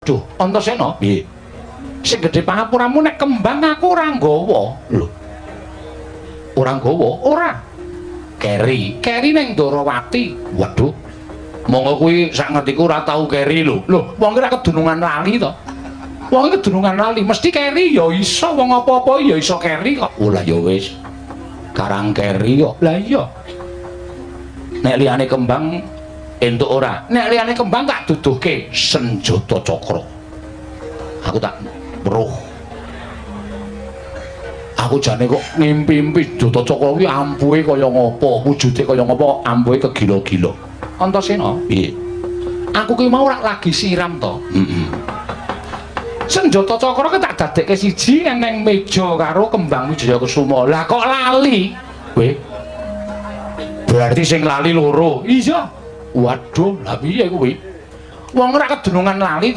Duh, Antasena, Piye? Sing gedhe pangapuramu, nek kembang aku ora nggawa. Lho. Ora nggawa? Ora. Keri. Keri ning Ndorowati. Waduh. Monggo kuwi sak ngertiku ora tau keri lho. Lho, wong ki ora kedunungan lali to. Wong iki kedunungan lali, mesti keri ya iso, wong apa-apa ya iso keri kok. Oh lah ya wis. Karang keri kok. Lah iya. Nek liyane kembang entuk ora? Nek liyane kembang tak duduhke. Senjata cakra. Aku tak weruh. Aku jane kok ngimpi-impi senjata cakra kuwi ampuhe kaya ngopo, wujude kaya ngopo, ampuhe kegila-gila. Antasena, Piye? Aku ki mau rak lagi siram to. Heeh. Senjata cakra ki tak dadekke siji neng meja karo kembang Wijaya Kusuma. Lah kok lali? Weh. Berarti sing lali loro. Iya. Waduh, lah piye kuwi? Wong ora kedunungan lali to.